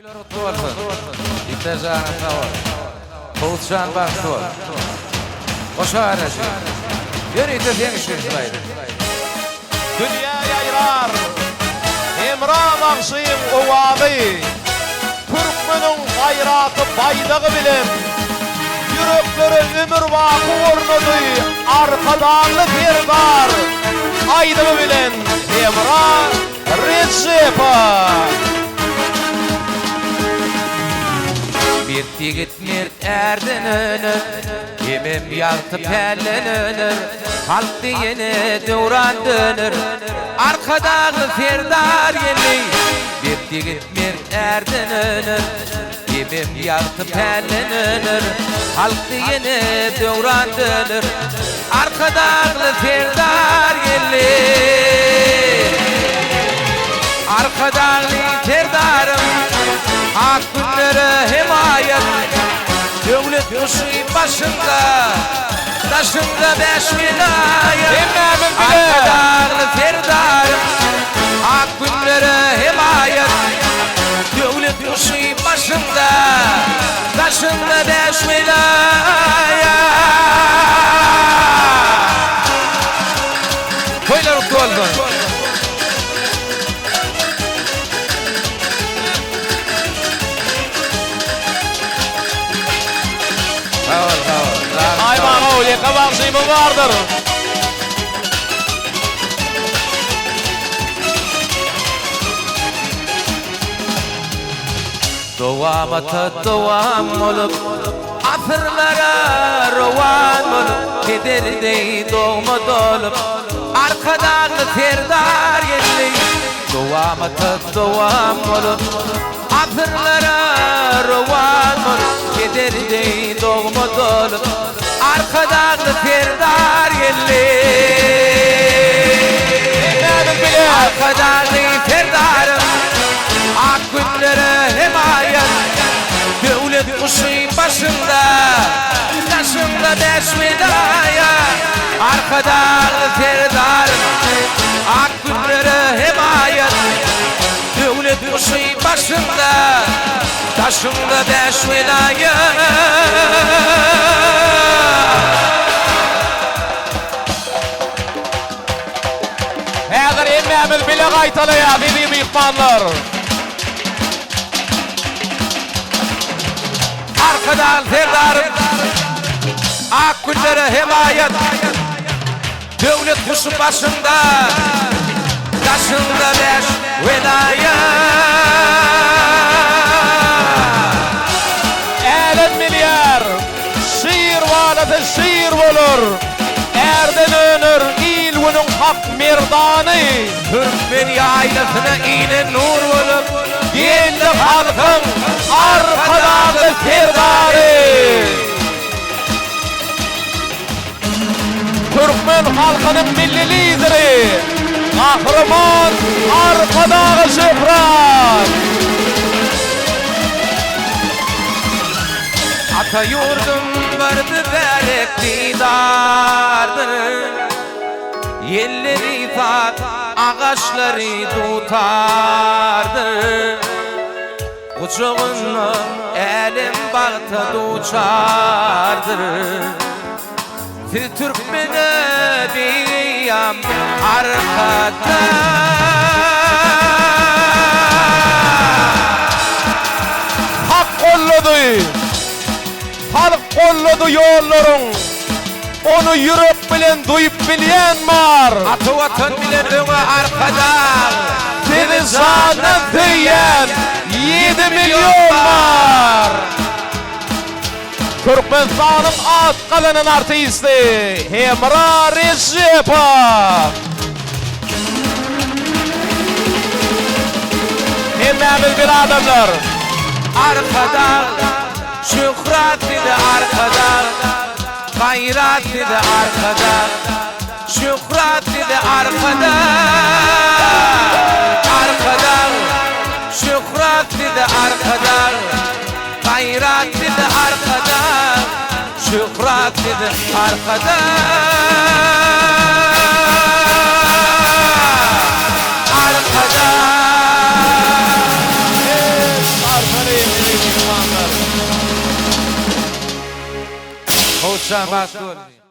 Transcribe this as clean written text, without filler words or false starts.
Toýlar gutly bolsun. Ýigitler janyň sag bol. Kowus jan bagtly bol. Goşa garaşy. Ýörite seň üçin şu aýdym. Dünýä ýaýrar Hemra bagşyň owazy, Türkmeniň gaýraty baýdagy bilen Ýüreklere ömürbaky ornady Arkadagly Serdar aýdymy bilen Hemra Rejepow. Mert ýigit mert ärden öner, Hemem ýagty pälden öner, Halk diýene döwran döner, Arkadagly Serdar geldi. Mert ýigit mert ärden öner, Hemem ýagty pälden öner, Halk diýene döwran döner, Arkadagly Serdar geldi. Arkadagly Serdarym, Ak günlere hemaýat, Döwlet guşy başyňda, Daşyňda bäş welaýat. Hemmämiz bile. Arkadagly Serdarym, Ak günlere hemaýat, Döwlet guşy başyňda, Daşyňda bäş welaýat. Toýlar gutly bolsun! Sag bol, sag bol. Aý maňa ýeke bagşymyz bardyr. Dowamata dowam bolup, asyrlara rowan bolup, Peder deý dogma dolup, Arkadagly Serdar geldi. Dowamata dowam bolup, asyrlara rowan bolup, Peder deý dogma dolup, Arkadagly Serdar geldi. Hemmämiz bile. Arkadagly Serdarym, ak günlere hemaýat, Döwlet guşy başyňda, daşyňda bäş welaýat. Arkadagly Serdarym, ak günlere hemaýat, Döwlet guşy başyňda, daşyňda bäş welaýat. Häzir hemmämiz bile gaýtalaýas, eziz myhmanlar. Arkadagly Serdarym, ak günlere hemaýat, Döwlet guşy başyňda, daşyňda bäş welaýat. Älem bilýär, şir balasy şir bolar, Ärden öner il-günüň hak merdany. Türkmen ýaýlasyna inen nur bolup, Geldi halkyň Arkadagly Serdary. Türkmen halkynyň Milli Lideri Gahryman Arkadaga şöhrat! Ata ýurdum bir mübärek didardyr, Ýelleri saz, agaçlary dutardyr. Gujagynda älem bagta duçardyr. Siz türkmene beýam Arkadag. Hak gollady, halk gollady ýollaryň, Ony ýürek bilen duýup bilýän bar. Ata Watan bilen öňe Arkadag. Sizi jandan söýýän ýedi million bar. Türkmenistanyň at gazanan artisti Hemra Rejepow. Hemmämiz bir adamlar. Arkadag, şöhrat size Arkadag, gaýrat size Arkadag, şöhrat size Arkadag, Arkadag, şöhrat size Arkadag, gaýrat size Arkadag, şöhrat size Arkadag, Arkadag. Kowçan bagtly bolsun.